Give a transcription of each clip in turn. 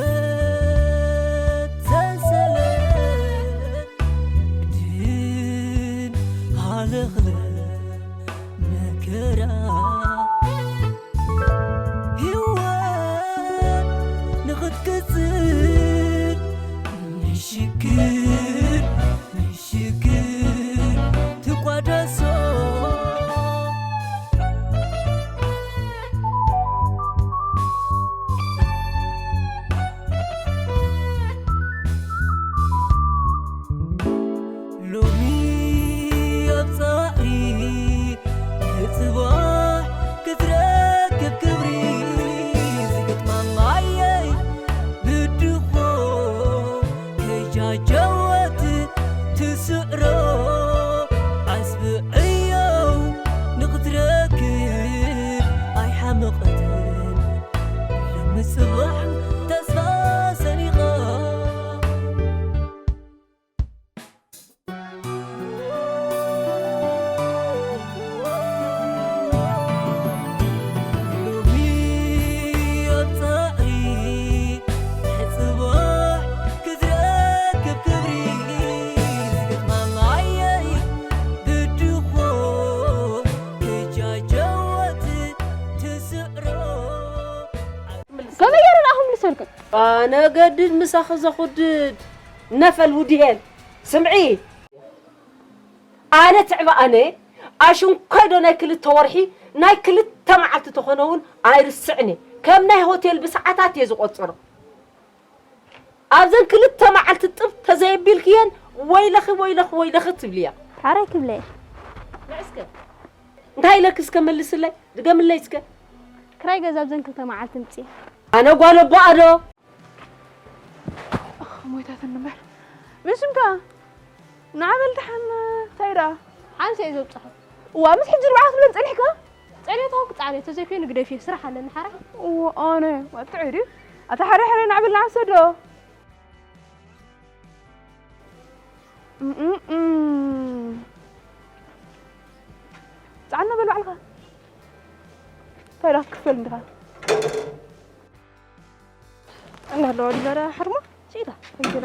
ህይወት ሰንሰለት ድን ሃለኽለ መከራ ህይወት ንኽትቅጽል ንሽግር ሽግር ትቋደሶ። ሎሚ ኣብ ጻዕሪ ንጽባሕ ክትረክብ ክብሪ ዝግጥማ ማየይ ብድኾ ከጃጀወት ትስዕሮ ኣስብዕዮ ንኽትረክብ ኣይሓመቐትን ሎሚ ጽባሕ ተስፋ ሰኒቓ። ከመይ ገይሩ ደኣ ክምልሰልኩም? ኣነ ገድድ ምሳኺ ዘኹድድ ነፈል ውድሄን። ስምዒ፣ ኣነ ትዕባ ኣነ ኣሽንኳይ ዶ ናይ ክልተ ወርሒ፣ ናይ ክልተ መዓልቲ ተኾነ እውን ኣይርስዕን እየ። ከም ናይ ሆቴል ብሰዓታት እየ ዝቖጽሮ። ኣብዘን ክልተ መዓልቲ ጥብ ተዘየቢልክየን ወይለኺ፣ ወይለኺ፣ ወይለኺ ትብልያ። ሓራይ ክብለ እየ። ንዕስከ፣ እንታይ ኢለኪ እስከ መልስለይ? ድገምለይ እስከ። ክራይ ገዛ ኣብዘን ክልተ መዓልቲ ምጽእ። ኣነ ጓል ኣቦኣ ዶ? ኣኽ፣ ሞይታትኒ እምበር። ብስምካ ንዓ በል ደሓን እንታይ ደኣ? ሓንሳ እየ ዘብጽሖ። እዋ፣ ምስ ሕጂ ኣርባዕተ ክትብለን ጸኒሕካ? ጸኒሕካ ክጻዕር እየ፣ ተዘይኮይኑ ግደፍዮ፣ ስራሕ ኣለኒ ሓራይ። እዋ፣ ኣነ፣ ዋትዕ ድዩ? ኣታ ሓራይ ሓራይ ንዓ በል ንዓ ሰዶ። እም፣ እም፣ እም። ጻዕና በል ባዕልኻ። እንታይ ደኣ ክትክፈል እንዲኻ? እናለዋ ዲላራ ሓርማ ሲኢላ እንጀራ።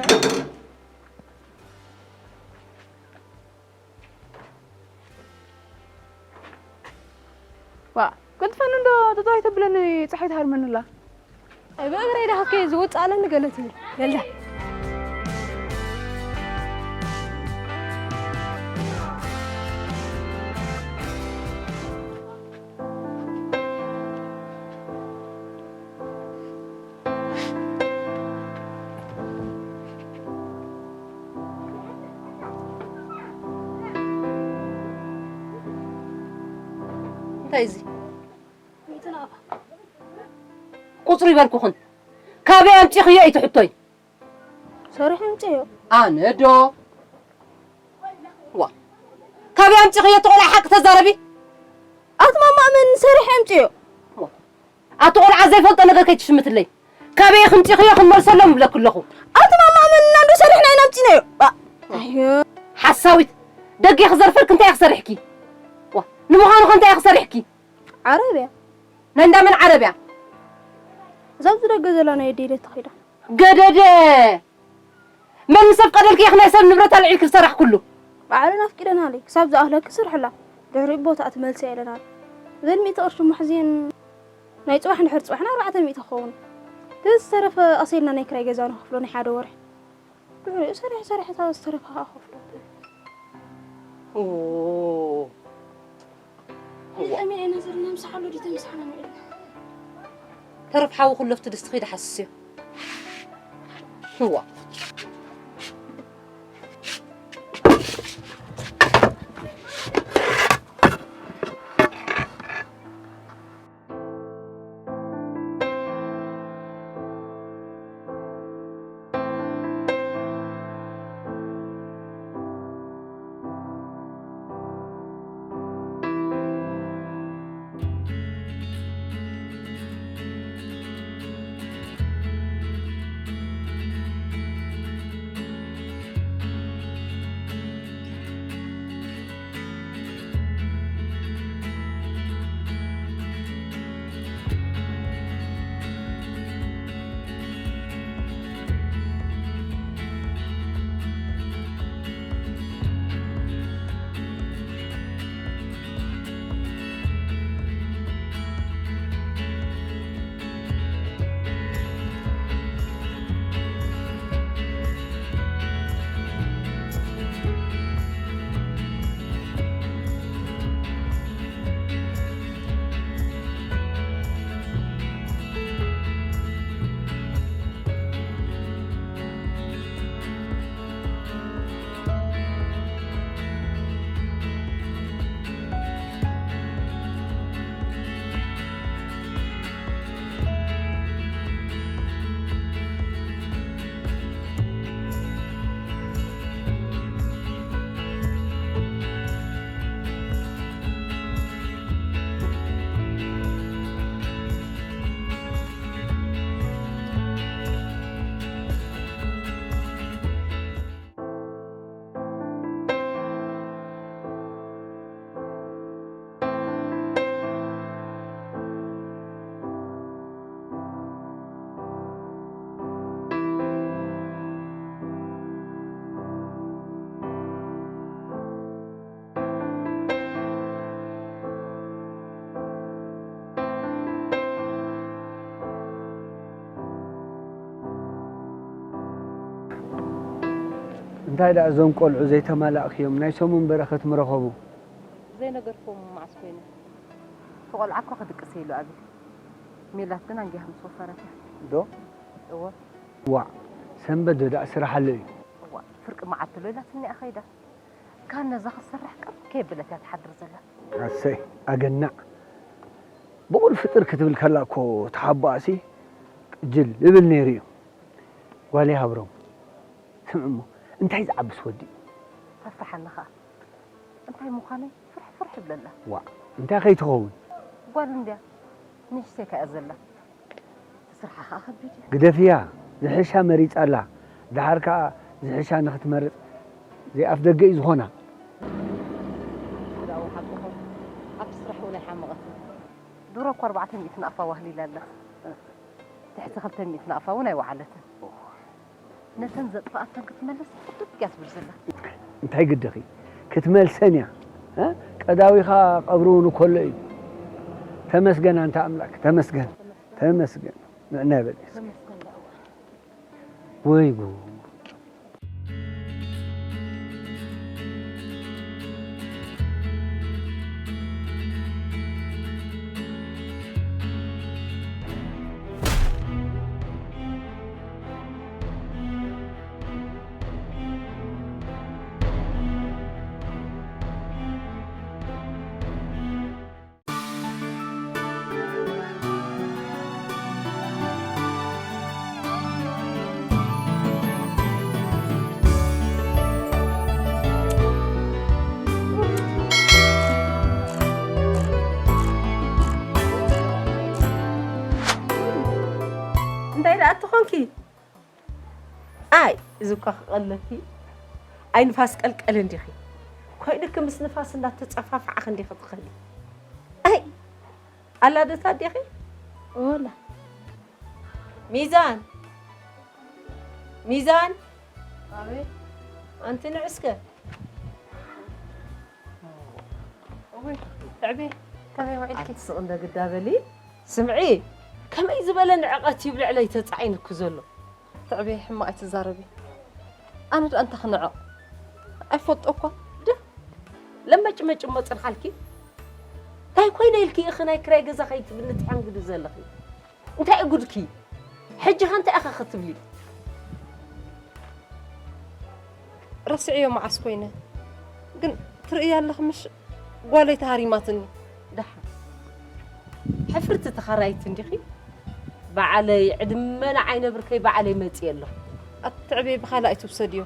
ዋ፣ ቅልጥፈኒ እንዶ ተጠዋይ ተብለኒ፣ ፀሓይ ትሃርመኒ ኣላ። ኣይ፣ ብእግረይ ደኣ ከየ ዝወፅእ ኣለኒ ገለ ትብል። ገለ። እንታይ እዚ? ቁጽሪ ይበልኩኽን። ካበይ ኣምጺኽዮ እዩ እቲ ሕቶይ? ሰሪሐ ኣምጺኤዮ። ኣነ ዶ? ዋ። ካበይ ኣምጺኽዮ እቲ ቆልዓ ሓቂ ተዛረቢ? ኣቲ ማማ መን ሰሪሐ ኣምጺኤዮ? ዋ። ኣቲ ቆልዓ ዘይፈልጦ ነገር ከይትሽምትለይ። ካበይ ኣምጺኽዮ ክንመልሰሎም እብለኪ ኣለኹ። ኣቲ ማማ መን እናንዶ ሰሪሕና ኢና ኣምጺናዮ። ባ-፣ ኣዮ። ሓሳዊት። ደገ ክዘርፈልክ እንታይ ክሰሪሕኪ? ዋ። ንምዃኑ ከ እንታይ ክሰሪሕኪ? ዓረብያ። ናይ እንዳ መን ዓረብያ? እዛ ኣብዚ ደገ ዘላ ናይ ኣደይ ኢለ ተኺዳ። ገደደ! መን ምስ ኣፍቀደልኪ ኢኺ ናይ ሰብ ንብረት ኣልዒልኪ ዝሰራሕክሉ? ባዕለን ኣፍቂደናለይ። ክሳብ ዝኣኽለኪ ስርሕላ። ድሕሪኡ ቦታኣ ትመልሲ ኢለናል። እዘን ሚእቲ ቅርሺ እሞ ሕዝየን ናይ ጽባሕ እንድሕር ጽባሕና ኣርባዕተ ሚእቲ ክኸውን። እቲ ዝተረፈ ኣሰይልና ናይ ክራይ ገዛ ንኸፍሎ ናይ ሓደ ወርሒ። ድሕሪኡ ሰሪሐ ሰሪሐ እታ ዝተረፈ ከዓ ከፍሎ። ኦ። እዋ። ከመይ ኢና ዘለና? ምሳሕ ኣሎ ድዩ ተምሳሕና ንብል? ተረፍ ሓዊ ኩሎ ኣብቲ ድስቲ ከይዱ ሓስስዮ። እዋ። እንታይ ደኣ እዞም ቆልዑ ዘይተማላእክዮም ናይ ሰሙን በረኸት ምረኸቡ? ዘይነገርክዎም መዓስ ኮይነ? እቲ ቆልዓ እኮ ክድቅስ ኢሉ ኣብዩ። ሜላት ግን ኣንጊሃ ምስ ወፈረት እያ። ዶ? እወ። ዋዕ፣ ሰንበት ዶ ደኣ ስራሕ ኣሎ እዩ? እዋ፣ ፍርቂ መዓልቲ ሎ ኢላትኒ እያ ከይዳ። ካን ነዛ ክትሰርሕ ቅም ከየብለት እያ ትሓድር ዘላ። ኣሰይ፣ ኣገናዕ። ብቑል ፍጥር ክትብል ከላ እኮ ተሓባእሲ ቅጅል ይብል ነይሩ እዩ። ጓለይ ሃብሮም፣ ስምዕሞ፣ እንታይ ዝዓብስ ወዲ እዩ? ፈፍርሓኒ ኸኣ። እንታይ ምዃነይ ፍርሕ ፍርሕ ይብለላ። ዋዕ፣ እንታይ ከይትኸውን? ጓል እንድያ ንእሽተይ ከኣ ዘላ። እቲ ስርሓ ኸኣ ከቢድ እዩ። ግደፍያ፣ ዝሕሻ መሪጻ ኣላ። ደሓር ከኣ ዝሕሻ ንኽትመርጽ ዘይኣፍ ደገ እዩ ዝኾና። ስድራዊ ሓቅኹም ኣብቲ ስራሕ እውን ኣይሓመቐትን። ድሮ እኮ ኣርባዕተ ሚእቲ ናቕፋ ዋህሊላ ኣላ። ትሕቲ ክልተ ሚእቲ ናቕፋ እውን ኣይወዓለትን። ነተን ዘጥፍኣተን ክትመልስ ጥጥ እያ ትብል ዘላ። እንታይ ግድኺ ክትመልሰን እያ። እ? ቀዳዊኻ ቀብሩ እውን እኮሎ እዩ። ተመስገን ኣንታ ኣምላክ ተመስገን ተመስገን። ንዕና ይበል እስኪ። ተመስገን ዳዋ። ወይ ጉድ። እንታይ ደኣ ትኾንኪ? ኣይ፣ እዚ እኳ ክቐለኪ። ኣይ፣ ንፋስ ቀልቀል እንዲኺ። ኮይንኪ ምስ ንፋስ እንዳተጸፋፍዓኺ እንዲኺ ትኸዲ። ኣይ፣ ኣላ ዶ ታዴኺ? ወላ። ሚዛን! ሚዛን! ኣቤት። ኣንቲ ንዕስከ። እወይ፣ ትዕቤ፣ ከመይ ውዒልኪ? ኣቲ ስቕ እንደ ግዳ በሊ። ስምዒ፣ ከመይ ዝበለ ንዕቐት እዩ ብልዕለይ ተጻዒኑኪ ዘሎ? ትዕቤ፣ ሕማቕ ኣይትዛረቢ። ኣነ ደኣ እንታይ ክነዕቕ? ኣይፈልጦ እኳ። ደ፣ ለመጭመጭ እሞ ጽንሓልኪ። እንታይ ኮይነ ኢልኪ ኢኺ ናይ ክራይ ገዛ ከይትብሊ ትሐንግዲ ዘለኺ? እንታይ እዩ ጉድኪ? ሕጂ ኸ እንታይ ኢኺ ክትብሊ? ረስዕዮ መዓስ ኮይነ። ግን ትርእያ ኣለኺ ምሽ ጓለይ ተሃሪማትኒ። ደሓን። ሕፍርቲ ተኻራይቲ እንዲኺ? ባዕለይ ዕድመ ንዓይ ነብርከይ ባዕለይ መጽየ ኣለኹ። ኣቲ ትዕበይ ብኻልእ ኣይትውሰድዮ።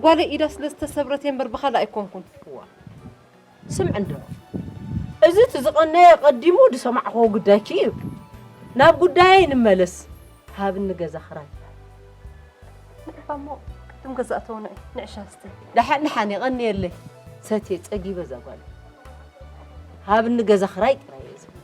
ጓለይ ኢዳ ስለ ዝተሰብረት እየ እምበር ብኻልእ ኣይኮንኩን። እዋ። ስምዒ እንዶ፣ እዚ እቲ ዝቐነየ ቀዲሙ ዝሰማዕኽዎ ጉዳይኪ እዩ። ናብ ጉዳየይ ንመለስ። ሃብኒ ገዛ ክራይ። ንዕባ እሞ ቅድም ገዛ እተውንዒ፣ ንዕሻ ስቲ። ደሓን ደሓን፣ የቐንየለይ። ሰትየ ጸጊበ እዛ ጓል። ሃብኒ ገዛ ክራይ ጥራይ እየ ዝብል።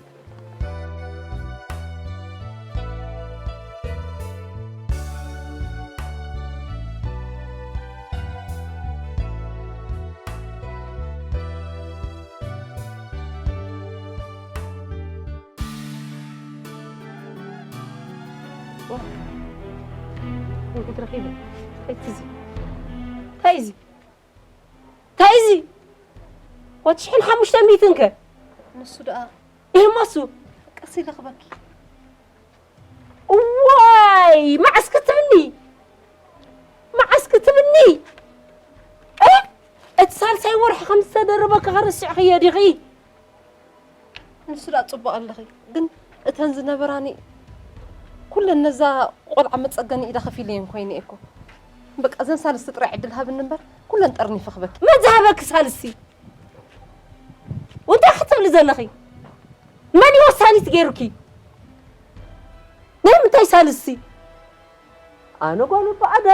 እንታይ ጉድ ረኺበ? እንታይ እዚ? እንታይ እዚ? እንታይ እዚ? ወዲ ሽሕን ሓሙሽተ ሚእትን ከ? ንሱ ደኣ። ይህሞ እሱ። ቀስ ኢለ ክበኪ። እዋይ! መዓስ ክትብኒ? መዓስ ክትብኒ? እ? እቲ ሳልሳይ ወርሒ ከም ዝተደረበ ከ ረሲዕኽዮ ዲኺ? ንሱ ደኣ ጽቡቕ ኣለኺ፣ ግን እተን ዝነበራኒ ኩለን ነዛ ቆልዓ መጸገኒ ኢዳ ከፊለየን ኮይነ እኮ። በቃ እዘን ሳልስቲ ጥራይ ዕድል ሃብኒ እምበር ኩለን ጠርኒፈ ክበኪ። መን ዝሃበኪ ሳልስቲ? እንታይ ክትብሊ ዘለኺ? መን እዩ ወሳኒት ገይሩኪ? ናይ ምንታይ ሳልስቲ? ኣነ ጓል ኣቦኣ ዶ?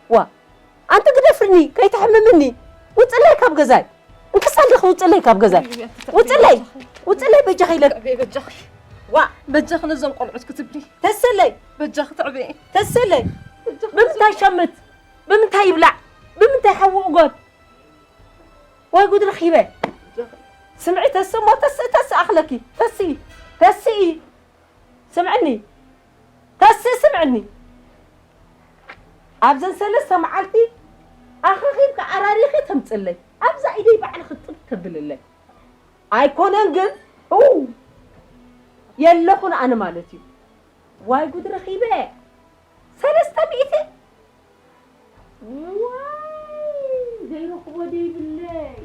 ዋ፣ ኣንቲ ግደፍኒ፣ ከይተሕምምኒ። ውፅለይ ካብ ገዛይ። እንክሳልኺ ውፅለይ ካብ ገዛይ። ውፅለይ፣ ውፅለይ በጃኺ ኢለ። በጃኺ። ዋ። በጃኺ ነዞም ቆልዑት ክትብሊ። ተስለይ። በጃኺ ትዕበይ። ተስለይ። በጃኺ ብምንታይ ሸምት? ብምንታይ ይብላዕ? ብምንታይ ሓዊ እጎን? ወይ ጉድ ረኺበ። ስምዒ ተስሞ ተስእ ተስእ ኣኽለኪ። ተስኢ። ተስኢ። ስምዕኒ። ተስእ ስምዕኒ። ኣብዘን ሰለስተ መዓልቲ ኣኸኺብካ ኣራሪኺ ተምፅለይ ኣብዛ ኢደይ ባዕልኺ ጥብ ተብልለይ ኣይኮነን ግን ው የለኹን ኣነ ማለት እዩ ዋይ ጉድ ረኺበ ሰለስተ ሚእቲ ዋይ ዘይረኽቦ ደይብለይ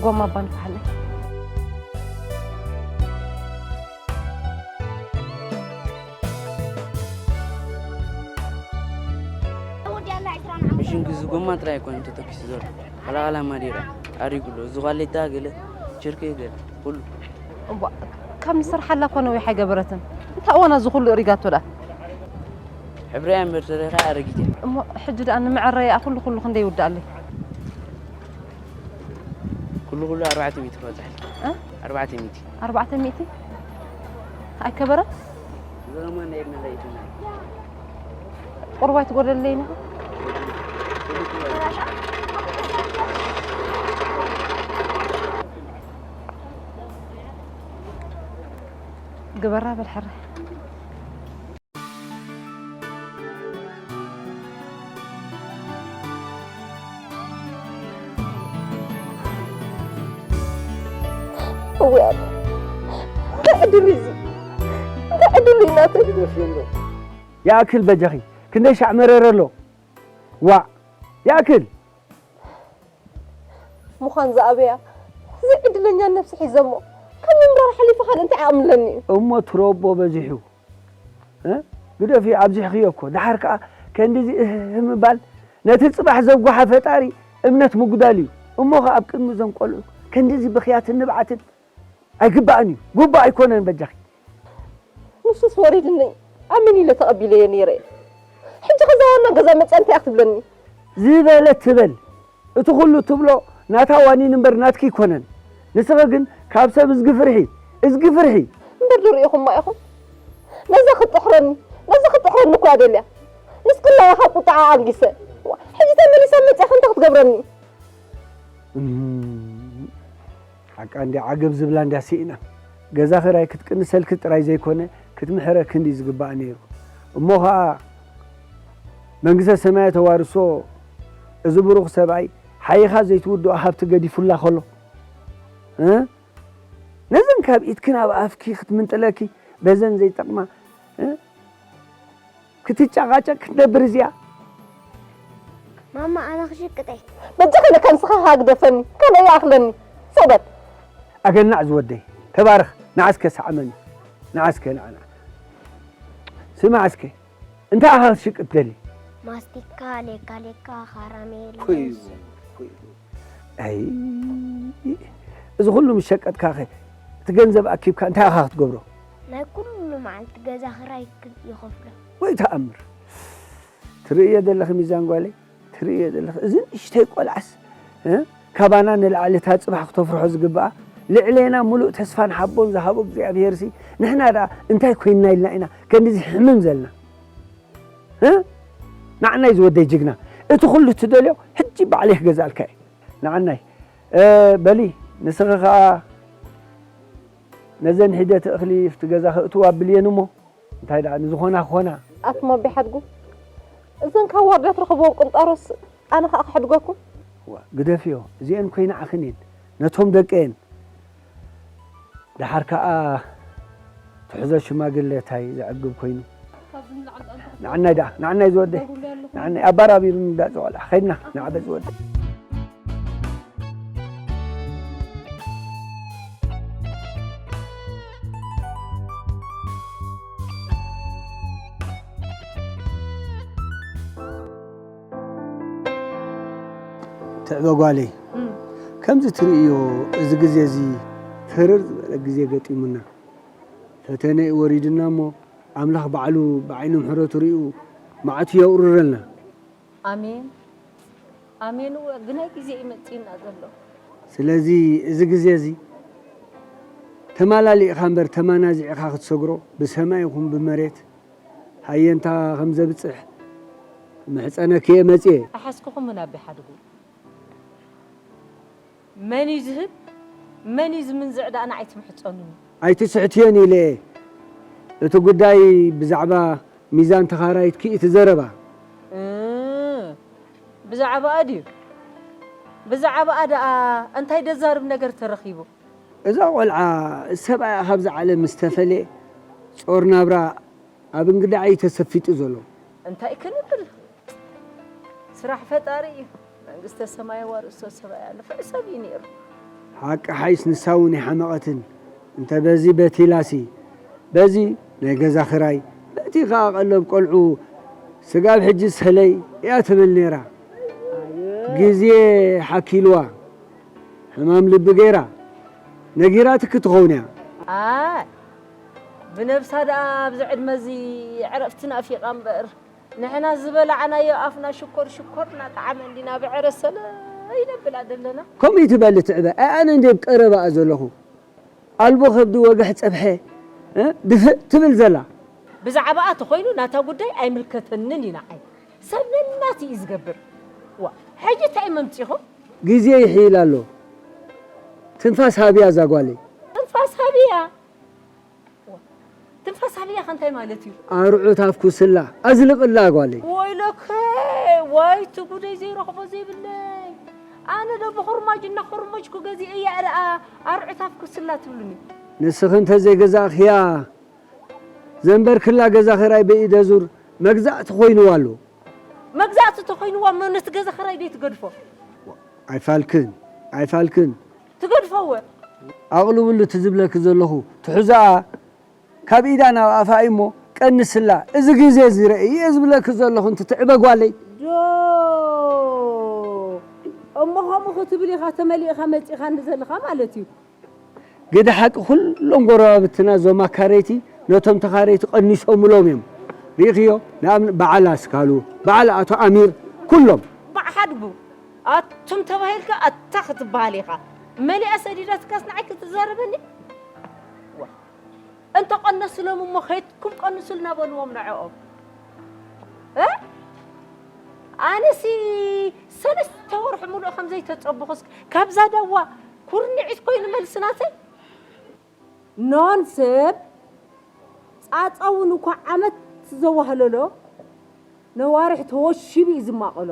ጎማ ባንፋሓለይ ብሽንኪ እዚ ጎማ ጥራይ ኣይኮነን ተተኪሱ ዘሎ። ኸላኸላ ማዴራ ኣሪጉ ኣሎ። እዚ ኳሌታ ገለ፣ ቸርኬ ገለ፣ ኩሉ። እዋ፣ ካብ ንሰርሓላ እኳ ነዊሕ ኣይገበረትን። እንታይ እዋና እዚ ኩሉ እሪጋቶ ደኣ? ሕብረያ እምበር ተረኻ ኣረጊት እያ። እሞ ሕጂ ደኣ ንመዐረይኣ ኩሉ ኩሉ ክንደይ ይውድኣለይ? ኩሉ ኩሉ ኣርባዕተ ሚእቲ ክበጽሕ። እ? ኣርባዕተ ሚእቲ። ኣርባዕተ ሚእቲ ኣይከበረን። ዞማ ናይ ኢድና ለይትና። ቁርባይ ትጎደለይና። ግበራ በል ሕረ። እውያት እንታይ ዕድል እዩ እዚ? እንታይ ዕድል እዩ ናተይ? ይኣክል በጃኺ፣ ክንደይ ሻዕ መረረ ኣሎ። ዋዕ፣ ይኣክል። ምዃን ዝኣበያ ዘይዕድለኛ ነብሲ ሒዘሞ ካብ ምምራር ሓሊፉ ካልእ እንታይ ዓቕሚ ኣለኒ እዩ? እሞ ትረቦ በዚሑ። እ? ግደፊ ኣብዚሕኽዮ እኮ። ደሓር ከኣ ከንድዚ እህ ምባል ነቲ ጽባሕ ዘጓሓ ፈጣሪ እምነት ምጉዳል እዩ። እሞ ኸኣ ኣብ ቅድሚ እዞም ቆልዑ ከንድዚ ብኽያትን ንብዓትን ኣይግባእን እዩ። ግቡእ ኣይኮነን በጃኺ። ንሱስ ወሪድኒ ኣምን ኢለ ተቐቢለዮ ነይረ እየ። ሕጂ ከዛ ዋና ገዛ መፅያ እንታይ ክትብለኒ? ዝበለት ትበል። እቲ ኩሉ ትብሎ ናታ ዋኒን እምበር ናትኪ ኣይኮነን። ንስኺ ግን ካብ ሰብ እዝጊ ፍርሒ፣ እዝጊ ፍርሒ። እምበር ዶ ርኢኹማ ኢኹም? ነዛ ክትጥሕረኒ፣ ነዛ ክትጥሕረኒ እኮ እያ ደልያ። ንስክላ ኢኻ ቁጥዓ ኣልጊሰ። ሕጂ ተመሊሳ መፅያ እንታይ ክትገብረኒ? እም፣ ሓቃ እንድያ ዓገብ ዝብላ እንድያ ስኢና። ገዛ ኽራይ ክትቅንሰልኪ ጥራይ ዘይኮነ ክትምሕረኪ እንድዩ ዝግባኣ ነይሩ። እሞ ኸኣ መንግስተ ሰማያት ተዋርሶ እዚ ብሩኽ ሰብኣይ ሓይኻ ዘይትውድኦ ሃብቲ ገዲፉላ ከሎ እ? ነዘን ካብ ኢድኪ ናብ ኣፍኪ ክትምንጥለኪ በዘን ዘይጠቕማ እ? ክትጨቓጨቕ ክትነብር እዚኣ። ማማ ኣነ ክሽቅጠይ በጃ ከይለካ ንስኻ ሃግደፈኒ ካልእ ይኣኽለኒ። ስቕ በል። ኣገናዕ ዝወደይ ተባረኽ። ንዓስከ ሰዓመኒ ንዓስከ ንዓና ስማዕ እስከ እንታይ ኣኻ ክትሽቅጥ ደሊ? ማስቲካ ሌካ ሌካ ካራሜል ኩይ ሎስ ኩይ ኣይ እዚ ኩሉ ምስ ሸቀጥካኸ እቲ ገንዘብ ኣኪብካ እንታይ ኣኻ ክትገብሮ? ናይ ኩሉ መዓልቲ ገዛ ክራይ ክ- ይኸፍሎ ወይ ተኣምር ትርእዮ ዘለኺ ሚዛን ጓለይ ትርእዮ ዘለኺ እዚ ንእሽተይ ቆልዓስ እ? ካባና ንላዕሊ እታ ፅባሕ ክተፍርሖ ዝግብኣ ልዕሌና ሙሉእ ተስፋን ሓቦን ዝሃቦ እግዚኣብሄርሲ ንሕና ደኣ እንታይ ኮይንና ኢልና ኢና ከንድዚ ሕምም ዘለና እ? ንዓናይ ዝወደይ ጅግና እቲ ኩሉ ትደልዮ ሕጂ ባዕለይ ክገዛልካ እየ ንዓናይ እ፣ በሊ ንስኺ ኸኣ ነዘን ሒደት እኽሊ ፍቲ ገዛ ከእትዋ ኣብልየን እሞ እንታይ ደኣ ንዝኾና ክኾና ኣቱም ኣቢ ሓድጉ እዘን ካብ ዋርድያ ትረኽብዎም ቅንጣሮስ ኣነ ከዓ ክሕድገኩም ዋ ግደፍዮ እዚአን ኮይና ዓኽን እየን ነቶም ደቀየን ደሓር ከዓ ትሕዞ ሽማግለ ታይ ዘዕግብ ኮይኑ ንዓናይ ደኣ ንዓናይ ዝወደይ ንዓናይ ኣባራቢሩኒ ዳ ዝቆልዓ ከድና ንዓበ ዝወደይ ትዕበ ጓለይ ከምዚ ትርእዮ እዚ ግዜ እዚ ተረር ዝበለ ግዜ ገጢሙና ፈተነ እዩ ወሪድና እሞ ኣምላኽ ባዕሉ ብዓይኒ ምሕረቱ ሪኡ መዓቱ የውርረልና ኣሜን ኣሜን እወ ግናይ ግዜ እዩ መፂእና ዘሎ ስለዚ እዚ ግዜ እዚ ተማላሊእኻ እምበር ተማናዚዕኻ ክትሰግሮ ብሰማይ ይኹን ብመሬት ሃየንታ ከም ዘብፅሕ ምሕፀነኪ እየ መፅየ ኣሓዝክኹም ምን ኣቢ ሓድጉ መን እዩ ዝህብ መን እዩ ዝምንዝዕ ደኣ ንዓይ ትምሕፀኑኒ ኣይትስሕትዮን ኢለ እየ እቲ ጉዳይ ብዛዕባ ሚዛን ተኻራይትኪ እቲ ዘረባ ብዛዕባኣ ድዩ ብዛዕባኣ ደኣ እንታይ ደዛርብ ነገር ተረኺቡ እዛ ቆልዓ ሰብኣያ ካብዚ ዓለም ምስ ተፈለየ ጾር ናብራ ኣብ እንግዳዕ እዩ ተሰፊጡ ዘሎ። እንታይ ክንብል ስራሕ ፈጣሪ እዩ። መንግስተ ሰማይ ዋርእሶ ሰብኣያ ንፉዕ ሰብ እዩ ነይሩ። ሓቂ ሓይስ ንሳ እውን ኣይሓመቐትን። እንተ በዚ በቲላሲ በዚ ናይ ገዛ ኽራይ በቲ ኸኣ ቀለብ ቆልዑ ስጋብ ሕጂ ሰለይ እያ ትብል ነይራ። ግዜ ሓኪልዋ ሕማም ልቢ ገይራ ነጊራትኪ ትኸውን እያ። ኣይ ብነብሳ ደኣ ኣብዚ ዕድመ እዚ ዕረፍቲ ናፊቓ እምበር ንሕና ዝበላዕናዮ ኣፍና ሽኮር ሽኮር እናጠዓመ እንዲና ብዕረ ሰለ ኣይነብላ ዘለና። ከምኡ ትበሊ ትዕበ። ኣይ ኣነ እንዴ ቀረባኣ ዘለኹ። ኣልቦ ከብዲ ወግሕ ጸብሐ፣ እ? ድፍእ ትብል ዘላ። ብዛዕባኣ ተኾይኑ ናታ ጉዳይ ኣይምልከተንን እዩ ንዓይ። ሰብ ነናት እዩ ዝገብር። ዋ፣ ሕጂ እንታይ መምጺኹም? ግዜ ይሕይል ኣሎ። ትንፋስ ሃብያ እዛ ጓለይ። ትንፋስ ሃብያ? ዋ፣ ትንፋስ ሃብያ ከ እንታይ ማለት እዩ? ኣርዑት ኣፍኩስላ፣ ኣዝልቕላ ጓለይ። ወይለከ፣ ዋይ፣ እቲ ጉደይ ዘይረኽቦ ዘይብለይ። ኣነ ዶ ብኹርማጅ እናኹርመጅኩ ገዚአ እያ ደኣ ኣርዑት ኣፍኩስላ ትብሉኒ? ንስኺ እንተ ዘይገዛእኽያ፣ ዘንበርክላ ገዛ ኽራይ ብኢደ ዙር መግዛእቲ ኮይንዋ ኣሎ። መግዛእቲ ተኾይንዋ እሞ ነቲ ገዛ ኽራይ ደይ ትገድፎ? ኣይፋልክን፣ ኣይፋልክን። ትገድፎ እወ። ኣቕልብሉ እቲ ዝብለኪ ዘለኹ ትሕዛኣ ካብ ኢዳ ናብ ኣፋ እዩ እሞ ቀንስላ። እዚ ግዜ እዚ ረኢ እየ ዝብለኪ ዘለኹ እንቲ ትዕበ ጓለይ። ዶ እሞ ከምኡ ክትብል ኢኻ ተመሊእኻ መጺእኻኒ ዘለኻ ማለት እዩ። ግደ ሓቂ ኩሎም ጎረባብትና እዞም ኣካረይቲ ነቶም ተኻረይቲ ቀኒሶምሎም እዮም። ርኢኽዮ? ንኣብነት በዓል ኣስካሉ፣ በዓል ኣቶ ኣሚር፣ ኩሎም። ባዕ ሓድጉ ኣቱም ተባሂልካ ኣታ ክትበሃል ኢኻ። መሊኣ ሰዲዳትካስ ንዓይ ክትዛረበኒ? ዋ። እንተ ቀነስሎም እሞ ከይድኩም ቀንሱልና በልዎም ንዕኦም። እ? ኣነሲ ሰለስተ ወርሒ ሙሉእ ከም ዘይተጸበኹስ ካብዛ ዳዋ ኩርንዒት ኮይኑ መልሲ ናተይ። ኖን ሰብ ጻጻ እውን እኳ ዓመት ዘዋህለሎ ነዋርሕ ተወሺቡ እዩ ዝማቐሎ።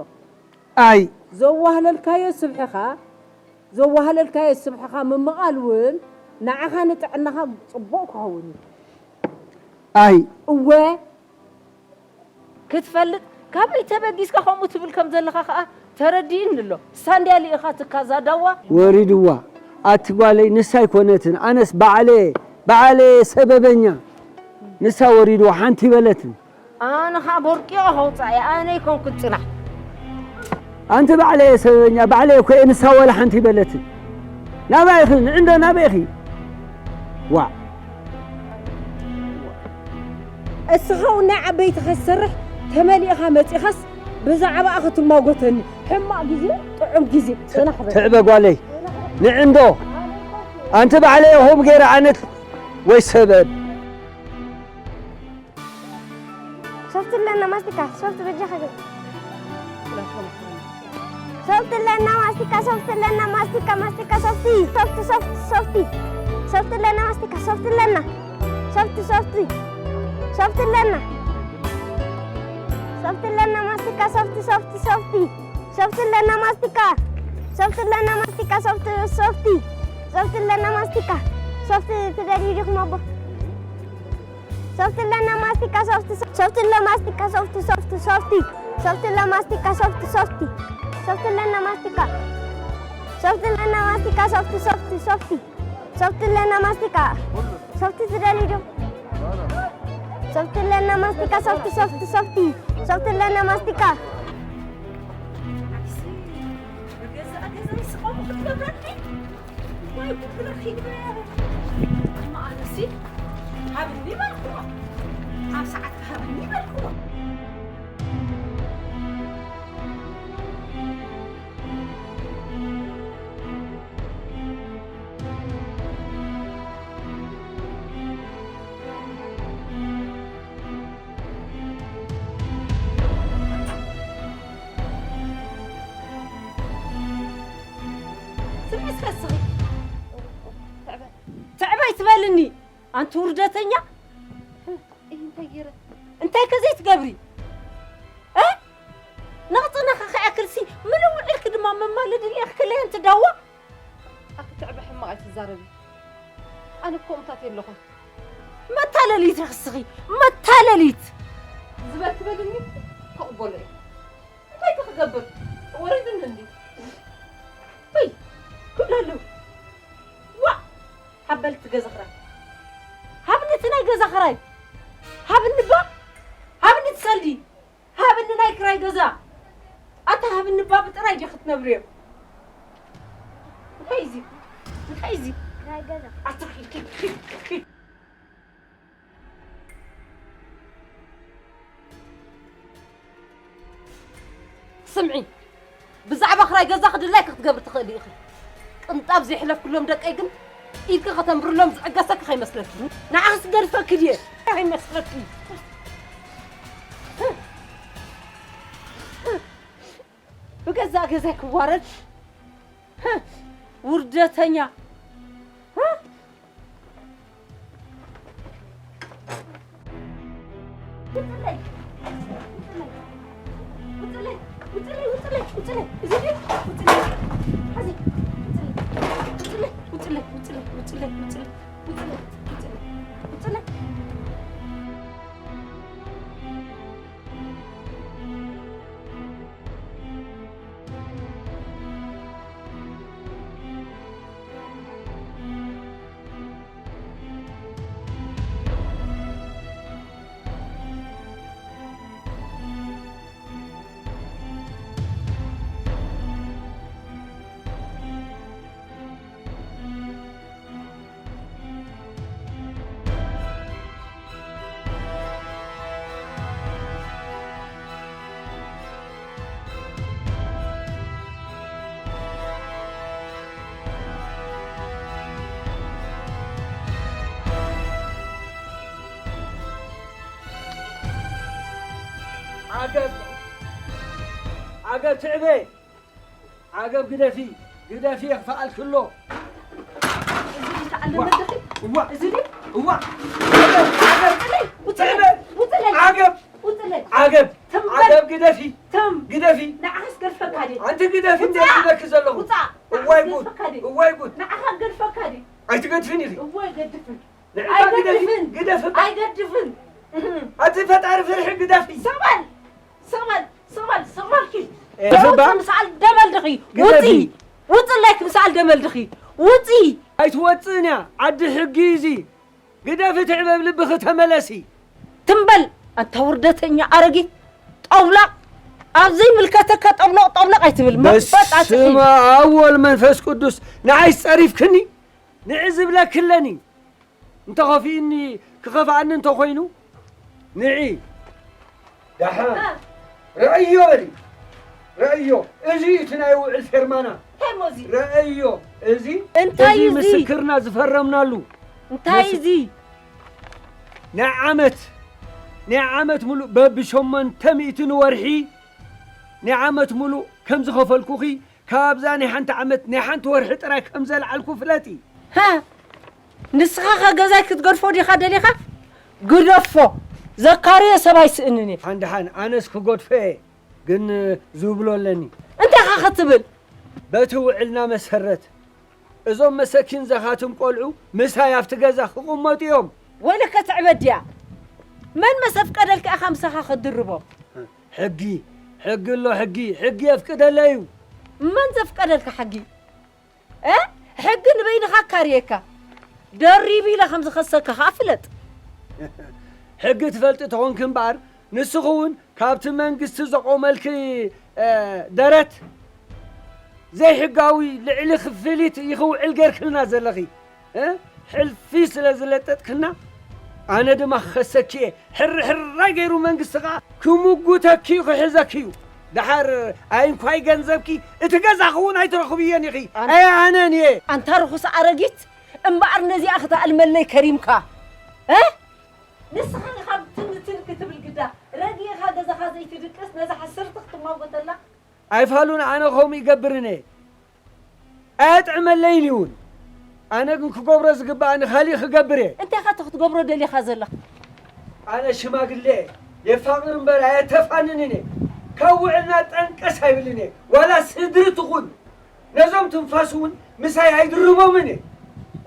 ኣይ ዘዋህለልካዮ ስብሕኻ፣ ዘዋህለልካዮ ስብሕኻ ምምቓል እውን ንዓኻ ንጥዕናኻ ጽቡቕ ክኸውን እዩ። ኣይ እወ ክትፈልጥ ካበይ ተበጊስካ ከምኡ ትብል ከም ዘለኻ ከኣ ተረዲእኒ ኣሎ። ሳንድያ ልኢኻትካ እዛ ዳዋ። ወሪድዋ። ኣቲ ጓለይ ንሳ ኣይኮነትን፣ ኣነስ ባዕለየ፣ ባዕለየ ሰበበኛ። ንሳ ወሪድዋ ሓንቲ ይበለትን። ኣነ ኸኣ ቦርቂቐ ከውፅኣ እየ፣ ኣነ ኣይኮንኩን ፅናሕ። ኣንቲ ባዕለየ ሰበበኛ፣ ባዕለየ እኮ እየ፣ ንሳ ወላ ሓንቲ ይበለትን። ናባይ ኢኺ፣ ንዕንዶ ናበይ ኢኺ? ዋዕ። እስኻ እውን ናይ ዓበይትኻ ዝሰርሕ ተመሊእኻ መጺኻስ ብዛዕባኣ ክትማጎተኒ። ሕማቕ ግዜ፣ ጥዑም ግዜ። ጽናሕ በል። ትዕበ ጓለይ። ንዕንዶ። ኣንቲ ባዕለይ ሆም ገይረ ኣነት ወይ ሰበብ። ሶፍት ኣለና ማስቲካ፣ ሶፍት በጃኻ ገዛ። ሶፍት ኣለና ማስቲካ፣ ሶፍት ኣለና ማስቲካ፣ ማስቲካ ሶፍቲ፣ ሶፍት፣ ሶፍት፣ ሶፍቲ። ሶፍት ኣለና ማስቲካ፣ ሶፍት ኣለና። ሶፍት፣ ሶፍቲ። ሶፍት ኣለና። ሶፍት ኣለና ማስቲካ፣ ሶፍት፣ ሶፍት፣ ሶፍቲ። ሶፍት ኣለና ማስቲካ። ሶፍት ኣለና ማስቲካ፣ ሶፍት፣ ሶፍቲ። ሶፍት ኣለና ማስቲካ። ሶፍት ትደልዩ ዲኹም ኣቦ? ሶፍት ኣለና ማስቲካ፣ ሶፍት፣ ሶፍት። ሶፍት ኣለና ማስቲካ፣ ሶፍት፣ ሶፍት፣ ሶፍቲ። ሶፍት ኣለና ማስቲካ፣ ሶፍት፣ ሶፍቲ። ሶፍት ኣለና ማስቲካ። ሶፍት ኣለና ማስቲካ፣ ሶፍት፣ ሶፍት፣ ሶፍቲ። ሶፍት ኣለና ማስቲካ። ሶፍት ትደልዩ ዶ? ሶፍት ኣለና ማስቲካ፣ ሶፍት፣ ሶፍት፣ ሶፍቲ። ሶፍት ኣለና ማስቲካ። ገዛ ገዛ ይስቆም ክትገብረኒ። ወይ ጉድ ክብለኪ ግበ። እማ ኣነሲ ሃብኒ በልኩዋ። ኣብ ሰዓት ሃብኒ በልኩዋ። ስምዒ እስከ እስኺ። ትዕበ-፣ ትዕበይ ትበልኒ፣ ኣንቲ ውርደተኛ። እይ፣ እንታይ ገይረ? እንታይ ከ ዘይትገብሪ? እ? ንቕጽናኺ ክኣክልሲ፣ ምልው ኢልኪ ድማ መማለዲ ኢልኪ ክለይ ኣንቲ ዳዋ። ኣቲ ትዕበ ሕማቕ ኣይትዛረቢ። ኣነ እኮ እምታት የለኹን። መታለሊት ኢኺ እስኺ፣ መታለሊት። ዝበልኪ በልኒ፣ ክቕበሎ እየ። እንታይ ከ ክገብር? ወሪዱኒ እንዲ። ወይ፣ ኩሉ ኣለዉ። ዋእ! ሃበልቲ ገዛ ኽራይ። ሃብኒ እቲ ናይ ገዛ ኽራይ። ሃብኒ እባ። ሃብኒ እቲ ሰልዲ። ሃብኒ ናይ ክራይ ገዛ። ኣታ ሃብኒ እባ ብጥራይ ዲኺ ትነብርዮ? እንታይ እዚ? እንታይ እዚ? ክራይ ገዛ። ኣታ ኺድ፣ ኺድ፣ ኺድ፣ ኺድ። ስምዒ፣ ብዛዕባ ክራይ ገዛ ክድላይ ክትገብር ትኽእሊ ኢኺ። ቅንጣብ ዘይሕለፍኩሎም ደቀይ ግን ኢድኪ ከተንብርሎም ዝዕገሰኪ ከይመስለኪ። ንዓኽስ ገድፈኪ ድየ? ከይመስለኪ። ብገዛእ ገዛይ ክዋረድ? ውርደተኛ። ዓገብ! ዓገብ ትዕበ! ዓገብ ግደፊ! ግደፊ የኽፍኣልኪ ኣሎ! እዚ ድዩ ተዓለመ እዋ! ደኺ? እዋ! እዚ ድዩ? እዋ! ዓገብ! ዓገብ! ውፅለይ! ትዕበ! ውፅለይ! ዓገብ! ውፅለይ! ዓገብ! ትም በል! ዓገብ ግደፊ! ትም! ግደፊ! ንዓኻስ ገድፈካ ድየ? ኣንቲ ግደፊ ውፃእ! እንደ ትብለኪ ዘለኹ! ውፃእ! እዋይ ንዓኻስ ጉድ! ገድፈካ ድየ? እዋይ ጉድ! ንዓኻ ገድፈካ ድየ? ኣይትገድፍን ኢኺ! እዋይ ገድፍን! ንዕካ ግደፊ! ኣይገድፍን! ግደፊ! ኣይገድፍን! ኣቲ ፈጣሪ ፍርሒ ግደፊ! ስቕ በል! ስቕ በል! ስቕ በል! ስቕ በልኪ! ኤ፣ ደው ዝባ? ምሳል ደመልድኺ! ግደፊ! ውፂ! ውፅለይ ክምሳል ደመልድኺ! ውፂ! ኣይትወፅእን እያ! ዓዲ ሕጊ እዩ እዚ! ግደፊ ትዕበብ ልብኺ ተመለሲ! ትም በል! ኣንታ ውርደተኛ ኣረጊት! ጠውላቕ! ኣብ ዘይምልከተካ ጠብሎቕ ጠብሎቕ ኣይትብል! መፈጣጥሒ! በስመ ኣብ ወልድ መንፈስ ቅዱስ! ንዓይስ ጸሪፍክኒ? ንዒ ዝብለኪ ኣለኒ! እንተኸፊኡኒ ክኸፍኣኒ እንተኾይኑ ንዒ! ደሓን እ። ርኣዮ በሊ። ርኣዮ። እዚ እዩ እቲ ናይ ውዕል ፌርማና። እንታይ እሞ እዚ? ርኣዮ። እዚ እንታይ እዚ እዩ እዚ? ምስክርና ዝፈረምናሉ። እንታይ ምስ-፣ እዚ? ናይ ዓመት፣ ናይ ዓመት ሙሉእ በብሸሞንተ ሚእቲ ንወርሒ ናይ ዓመት ሙሉእ ከም ዝኸፈልኩኺ፣ ካብዛ ናይ ሓንቲ ዓመት ናይ ሓንቲ ወርሒ ጥራይ ከም ዘልዓልኩ ፍለጢ። ሃ! ንስኻ ኸ ገዛይ ክትገድፎ ዲኻ ደሊኻ? ግደፎ። ዘካርዮ ሰብ ኣይስእንን እየ። ሓን ደሓን ኣነስ ክገድፎ እየ፣ ግን ዝብሎ ኣለኒ። እንታይ ኢኻ ክትብል? በቲ ውዕልና መሰረት እዞም መሰኪን ዘኻትም ቆልዑ ምሳይ ኣብቲ ገዛ ክቕመጡ እዮም። ወይለከ ትዕበድ ድያ? መን መሰፍቀደልካ ኢኻ ምሳኻ ክትድርቦ? ሕጊ፣ ሕጊ ኣሎ ሕጊ፣ ሕጊ የፍቅደለይ እዩ። መን ዘፍቀደልካ ሕጊ? እ? ሕጊ ንበይንኻ ኣካርየካ። ደሪቡ ኢለ ከም ዝኸሰካ ኸኣ ፍለጥ። ሕጊ ትፈልጢ ተኾንኪ እምበኣር፣ ንስኺ እውን ካብቲ መንግስቲ ዘቖመልኪ፣ እ፣ ደረት ዘይሕጋዊ ልዕሊ ክፍሊት ኢኺ ውዕል ጌርክልና ዘለኺ። እ? ሕልፊ ስለ ዝለጠጥክና፣ ኣነ ድማ ክኸሰኪ እየ። ሕሪ ሕራይ ገይሩ መንግስቲ ኸኣ ክምጉተኪ እዩ፣ ክሕዘኪ እዩ። ደሓር ኣይንኳይ ገንዘብኪ፣ እቲ ገዛኺ እውን ኣይትረኽብዮን ኢኺ። ኣን-፣ ኣየ ኣነን እየ። ኣንታ ርኹስ ኣረጊት፣ እምበኣር ነዚኣ ክትኣልመለይ ከሪምካ። እ? ንስኻ ኢኻ ትንትን ክትብል ግዳ፣ ረጊእኻ ገዛኻ ዘይትድቅስ፣ ነዛ ሓሰርቲ ክትማጎተላ። ኣይፋሉን፣ ኣነ ከምኡ ይገብርን እየ። ኣየጥዕመለይን እውን። ኣነ ግን ክገብሮ ዝግብኣኒ ካሊእ ክገብር እየ። እንታይ ኢኻ እቲ ክትገብሮ ደሊኻ ዘለኻ? ኣነ ሽማግለ እየ። የፋቕር እምበር ኣየተፋንንን እየ። ካብ ውዕልና ጠንቀስ ኣይብልን እየ። ዋላ ስድሪ ትኹን። ነዞም ትንፋስ እውን ምሳይ ኣይድርቦምን እየ።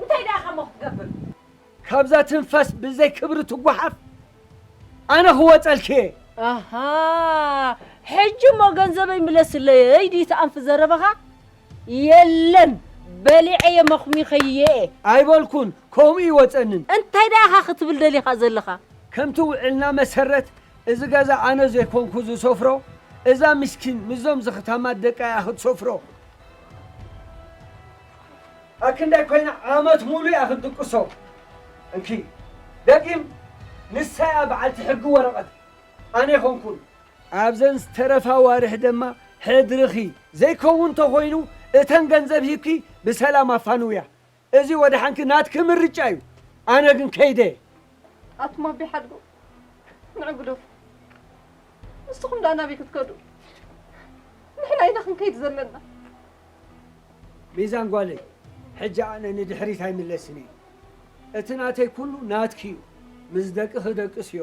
እንታይ ደኣ ኢኻ እሞ ክትገብር? ካብዛ ትንፋስ ብዘይ ክብሪ ትጓሓፍ ኣነ ክወጸልኪ እየ። ኣሃ፣ ሕጂ እሞ ገንዘበይ ምለስለይ ድዩ እቲ ኣንፊ ዘረባኻ? የለን፣ በሊዐየ መኽሚኸየ እየ። ኣይበልኩን፣ ከምኡ ይወጸንን። እንታይ ደኣ ኢኻ ክትብል ደሊኻ ዘለኻ? ከምቲ ውዕልና መሰረት፣ እዚ ገዛ ኣነ ዘይኮንኩ ዝሰፍሮ፣ እዛ ምስኪን ምስዞም ዝኽታማት ደቃ እያ ክትሰፍሮ። ኣክንዳይ ኮይና ዓመት ሙሉ እያ ክትድቅሶ። እንኪ፣ ደጊም ንሳ እያ በዓልቲ ሕጊ ወረቐት፣ ኣነ ኣይኮንኩን። ኣብዘን ዝተረፋ ኣዋርሕ ድማ ሕድርኺ ዘይከውን እንተኾይኑ እተን ገንዘብ ሂብኪ ብሰላም ኣፋንውያ። እዚ ወድሓንኪ ናትኪ ምርጫ እዩ። ኣነ ግን ከይደ። ኣቱም ኣቢ ሓድጉ፣ ንዕግዶፍ። ንስኹም ደኣ ናበይ ክትከዱ? ንሕና ኢና ክንከይድ ዘለና። ሚዛን ጓለይ፣ ሕጂ ኣነ ንድሕሪት ኣይምለስን እየ። እቲ ናተይ ኩሉ ናትኪ እዩ። ምስ ደቅኺ ደቅስዮ።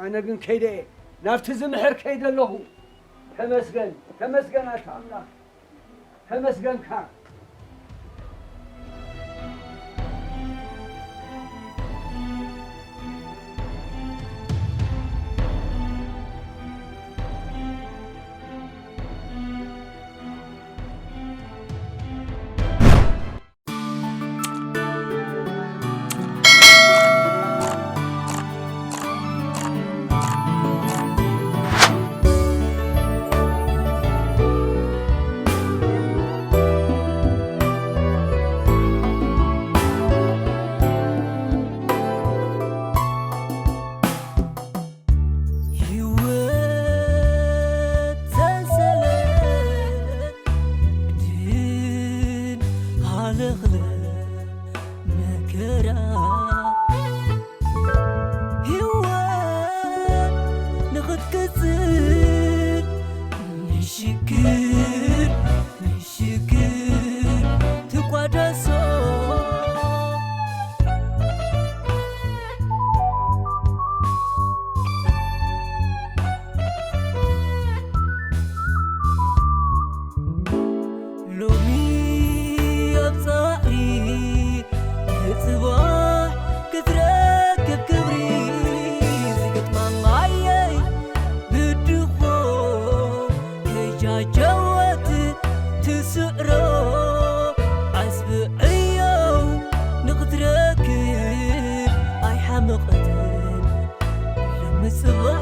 ኣነ ግን ከይደ እየ። ናብቲ ዝምሕር ከይደ ኣለኹ። ተመስገን፣ ተመስገን ኣታ ኣምላኽ። ተመስገንካ። ህይወት ሰንሰለት ድን ሃለኽለ መከራ ህይወት ንኽትቅጽል ንሽግር ንሽግር ትቋደሶ። ሎሚ ኣብ ጻዕሪ ንጽባሕ ክትረክብ ክብሪ ዝግጥማ ማየይ ብድኾ ከይጃጀወት ትስዕሮ ዓስቢ ዕዮ ንኽትረክብ ኣይሓመቐትን። ሎሚ ጽባሕ